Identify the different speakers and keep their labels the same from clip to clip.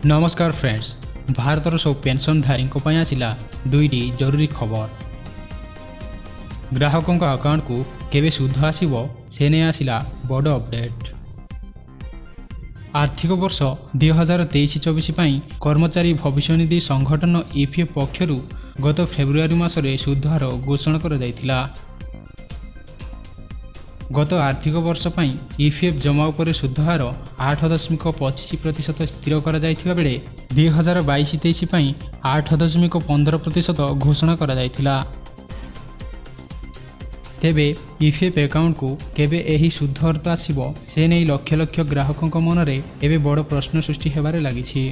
Speaker 1: ନମସ୍କାର ଫ୍ରେଣ୍ଡସ୍, ଭାରତର ସବୁ ପେନ୍ସନଧାରୀଙ୍କ ପାଇଁ ଆସିଲା ଦୁଇଟି ଜରୁରୀ ଖବର। ଗ୍ରାହକଙ୍କ ଆକାଉଣ୍ଟକୁ କେବେ ସୁଧ ଆସିବ, ସେ ନେଇ ଆସିଲା ବଡ଼ ଅପଡେଟ୍। ଆର୍ଥିକ ବର୍ଷ 2023-24 ପାଇଁ କର୍ମଚାରୀ ଭବିଷ୍ୟନିଧି ସଂଗଠନ ଇପିଏଫ୍ ପକ୍ଷରୁ ଗତ ଫେବୃଆରୀ ମାସରେ ସୁଧହାର ଘୋଷଣା କରାଯାଇଥିଲା। ଗତ ଆର୍ଥିକ ବର୍ଷ ପାଇଁ ଇପିଏଫ୍ ଜମା ଉପରେ ସୁଧହାର 8.25% ସ୍ଥିର କରାଯାଇଥିବା ବେଳେ 2022-23 ପାଇଁ 8.15% ଘୋଷଣା କରାଯାଇଥିଲା। ତେବେ ଇପିଏଫ୍ ଆକାଉଣ୍ଟକୁ କେବେ ଏହି ସୁଧ ଅର୍ଥ ଆସିବ, ସେ ନେଇ ଲକ୍ଷ ଲକ୍ଷ ଗ୍ରାହକଙ୍କ ମନରେ ଏବେ ବଡ଼ ପ୍ରଶ୍ନ ସୃଷ୍ଟି ହେବାରେ ଲାଗିଛି।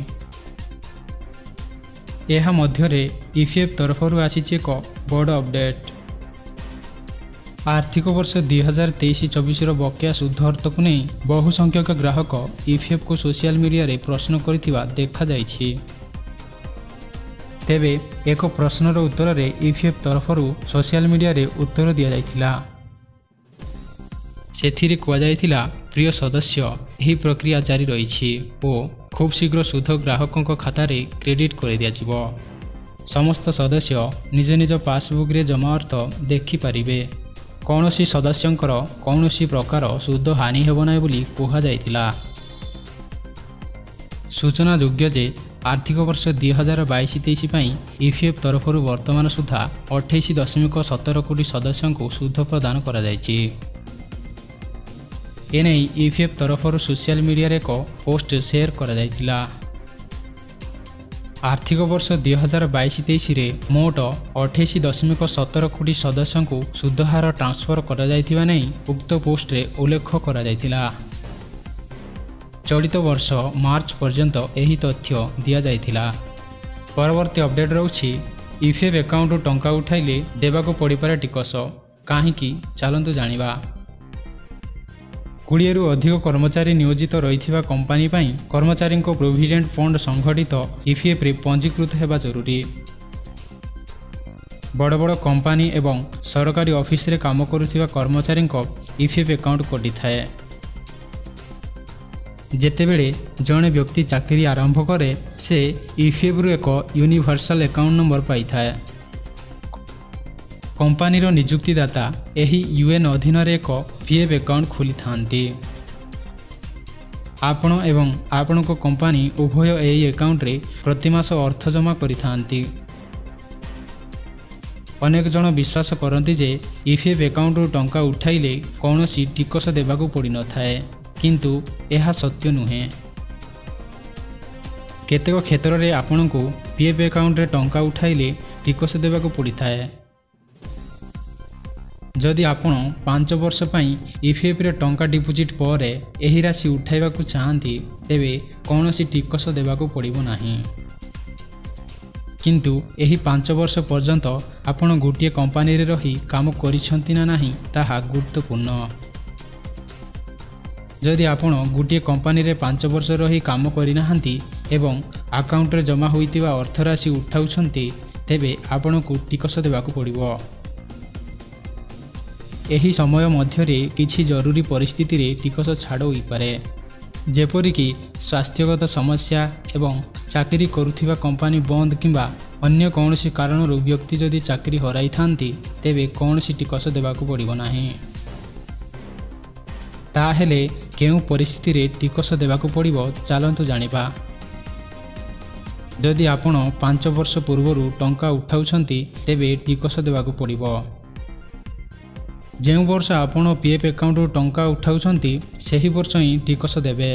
Speaker 1: ଏହା ମଧ୍ୟରେ ଇପିଏଫ୍ ତରଫରୁ ଆସିଛି ଏକ ବଡ଼ ଅପଡେଟ୍। ଆର୍ଥିକ ବର୍ଷ 2023-24ର ବକେୟା ସୁଧ ଅର୍ଥକୁ ନେଇ ବହୁ ସଂଖ୍ୟକ ଗ୍ରାହକ ଇପିଏଫ୍କୁ ସୋସିଆଲ ମିଡିଆରେ ପ୍ରଶ୍ନ କରିଥିବା ଦେଖାଯାଇଛି। ତେବେ ଏକ ପ୍ରଶ୍ନର ଉତ୍ତରରେ ଇପିଏଫ୍ ତରଫରୁ ସୋସିଆଲ ମିଡିଆରେ ଉତ୍ତର ଦିଆଯାଇଥିଲା। ସେଥିରେ କୁହାଯାଇଥିଲା, ପ୍ରିୟ ସଦସ୍ୟ, ଏହି ପ୍ରକ୍ରିୟା ଜାରି ରହିଛି ଓ ଖୁବ୍ ଶୀଘ୍ର ସୁଧ ଗ୍ରାହକଙ୍କ ଖାତାରେ କ୍ରେଡିଟ୍ କରିଦିଆଯିବ। ସମସ୍ତ ସଦସ୍ୟ ନିଜ ନିଜ ପାସବୁକ୍ରେ ଜମା ଅର୍ଥ ଦେଖିପାରିବେ। କୌଣସି ସଦସ୍ୟଙ୍କର କୌଣସି ପ୍ରକାର ସୁଧ ହାନି ହେବ ନାହିଁ ବୋଲି କୁହାଯାଇଥିଲା। ସୂଚନାଯୋଗ୍ୟ ଯେ ଆର୍ଥିକ ବର୍ଷ 2022-23 ପାଇଁ ଇପିଏଫ୍ ତରଫରୁ ବର୍ତ୍ତମାନ ସୁଦ୍ଧା 28.17 କୋଟି ସଦସ୍ୟଙ୍କୁ ସୁଧ ପ୍ରଦାନ କରାଯାଇଛି। ଏନେଇ ଇପିଏଫ୍ ତରଫରୁ ସୋସିଆଲ ମିଡିଆରେ ଏକ ପୋଷ୍ଟ ସେୟାର କରାଯାଇଥିଲା। ଆର୍ଥିକ ବର୍ଷ 2022-23ରେ ମୋଟ 28.17 କୋଟି ସଦସ୍ୟଙ୍କୁ ସୁଧହାର ଟ୍ରାନ୍ସଫର କରାଯାଇଥିବା ନେଇ ଉକ୍ତ ପୋଷ୍ଟରେ ଉଲ୍ଲେଖ କରାଯାଇଥିଲା। ଚଳିତ ବର୍ଷ ମାର୍ଚ୍ଚ ପର୍ଯ୍ୟନ୍ତ ଏହି ତଥ୍ୟ ଦିଆଯାଇଥିଲା। ପରବର୍ତ୍ତୀ ଅପଡେଟ୍ ରହୁଛି, ଇପିଏଫ୍ ଆକାଉଣ୍ଟରୁ ଟଙ୍କା ଉଠାଇଲେ ଦେବାକୁ ପଡ଼ିପାରେ ଟିକସ, କାହିଁକି, ଚାଲନ୍ତୁ ଜାଣିବା। 20ରୁ ଅଧିକ କର୍ମଚାରୀ ନିୟୋଜିତ ରହିଥିବା କମ୍ପାନୀ ପାଇଁ କର୍ମଚାରୀଙ୍କ ପ୍ରୋଭିଡେଣ୍ଟ ଫଣ୍ଡ ସଂଗଠିତ ଇପିଏଫ୍ରେ ପଞ୍ଜୀକୃତ ହେବା ଜରୁରୀ। ବଡ଼ ବଡ଼ କମ୍ପାନୀ ଏବଂ ସରକାରୀ ଅଫିସରେ କାମ କରୁଥିବା କର୍ମଚାରୀଙ୍କ ଇପିଏଫ୍ ଆକାଉଣ୍ଟ କଟିଥାଏ। ଯେତେବେଳେ ଜଣେ ବ୍ୟକ୍ତି ଚାକିରି ଆରମ୍ଭ କରେ, ସେ ଇପିଏଫ୍ରୁ ଏକ ୟୁନିଭର୍ସାଲ ଆକାଉଣ୍ଟ ନମ୍ବର ପାଇଥାଏ। କମ୍ପାନୀର ନିଯୁକ୍ତିଦାତା ଏହି ୟୁଏନ୍ ଅଧୀନରେ ଏକ ପିଏଫ୍ ଆକାଉଣ୍ଟ ଖୋଲିଥାନ୍ତି। ଆପଣ ଏବଂ ଆପଣଙ୍କ କମ୍ପାନୀ ଉଭୟ ଏହି ଆକାଉଣ୍ଟରେ ପ୍ରତିମାସ ଅର୍ଥ ଜମା କରିଥାନ୍ତି। ଅନେକ ଜଣ ବିଶ୍ୱାସ କରନ୍ତି ଯେ ଇପିଏଫ୍ ଆକାଉଣ୍ଟରୁ ଟଙ୍କା ଉଠାଇଲେ କୌଣସି ଟିକସ ଦେବାକୁ ପଡ଼ିନଥାଏ, କିନ୍ତୁ ଏହା ସତ୍ୟ ନୁହେଁ। କେତେକ କ୍ଷେତ୍ରରେ ଆପଣଙ୍କୁ ପିଏଫ୍ ଆକାଉଣ୍ଟରେ ଟଙ୍କା ଉଠାଇଲେ ଟିକସ ଦେବାକୁ ପଡ଼ିଥାଏ। ଯଦି ଆପଣ 5 ବର୍ଷ ପାଇଁ ଇପିଏଫ୍ରେ ଟଙ୍କା ଡିପୋଜିଟ୍ ପରେ ଏହି ରାଶି ଉଠାଇବାକୁ ଚାହାନ୍ତି, ତେବେ କୌଣସି ଟିକସ ଦେବାକୁ ପଡ଼ିବ ନାହିଁ। କିନ୍ତୁ ଏହି 5 ବର୍ଷ ପର୍ଯ୍ୟନ୍ତ ଆପଣ ଗୋଟିଏ କମ୍ପାନୀରେ ରହି କାମ କରିଛନ୍ତି ନା ନାହିଁ, ତାହା ଗୁରୁତ୍ୱପୂର୍ଣ୍ଣ। ଯଦି ଆପଣ ଗୋଟିଏ କମ୍ପାନୀରେ 5 ବର୍ଷ ରହି କାମ କରିନାହାନ୍ତି ଏବଂ ଆକାଉଣ୍ଟରେ ଜମା ହୋଇଥିବା ଅର୍ଥରାଶି ଉଠାଉଛନ୍ତି, ତେବେ ଆପଣଙ୍କୁ ଟିକସ ଦେବାକୁ ପଡ଼ିବ। ଏହି ସମୟ ମଧ୍ୟରେ କିଛି ଜରୁରୀ ପରିସ୍ଥିତିରେ ଟିକସ ଛାଡ଼ ହୋଇପାରେ, ଯେପରିକି ସ୍ୱାସ୍ଥ୍ୟଗତ ସମସ୍ୟା ଏବଂ ଚାକିରି କରୁଥିବା କମ୍ପାନୀ ବନ୍ଦ କିମ୍ବା ଅନ୍ୟ କୌଣସି କାରଣରୁ ବ୍ୟକ୍ତି ଯଦି ଚାକିରି ହରାଇଥାନ୍ତି, ତେବେ କୌଣସି ଟିକସ ଦେବାକୁ ପଡ଼ିବ ନାହିଁ। ତାହେଲେ କେଉଁ ପରିସ୍ଥିତିରେ ଟିକସ ଦେବାକୁ ପଡ଼ିବ, ଚାଲନ୍ତୁ ଜାଣିବା। ଯଦି ଆପଣ 5 ବର୍ଷ ପୂର୍ବରୁ ଟଙ୍କା ଉଠାଉଛନ୍ତି, ତେବେ ଟିକସ ଦେବାକୁ ପଡ଼ିବ। ଯେଉଁ ବର୍ଷ ଆପଣ ପିଏଫ୍ ଆକାଉଣ୍ଟରୁ ଟଙ୍କା ଉଠାଉଛନ୍ତି, ସେହି ବର୍ଷ ହିଁ ଟିକସ ଦେବେ।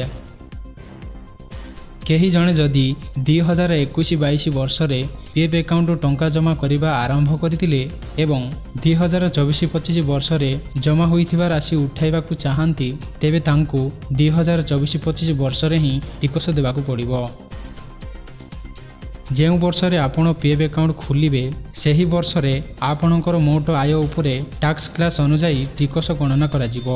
Speaker 1: କେହି ଜଣେ ଯଦି 2021-22 ବର୍ଷରେ ପିଏଫ୍ ଆକାଉଣ୍ଟରୁ ଟଙ୍କା ଜମା କରିବା ଆରମ୍ଭ କରିଥିଲେ ଏବଂ 2024-25 ବର୍ଷରେ ଜମା ହୋଇଥିବା ରାଶି ଉଠାଇବାକୁ ଚାହାନ୍ତି, ତେବେ ତାଙ୍କୁ 2024-25 ବର୍ଷରେ ହିଁ ଟିକସ ଦେବାକୁ ପଡ଼ିବ। ଯେଉଁ ବର୍ଷରେ ଆପଣ ପିଏଫ୍ ଆକାଉଣ୍ଟ ଖୋଲିବେ, ସେହି ବର୍ଷରେ ଆପଣଙ୍କର ମୋଟ ଆୟ ଉପରେ ଟ୍ୟାକ୍ସ କ୍ଲାସ୍ ଅନୁଯାୟୀ ଟିକସ ଗଣନା କରାଯିବ।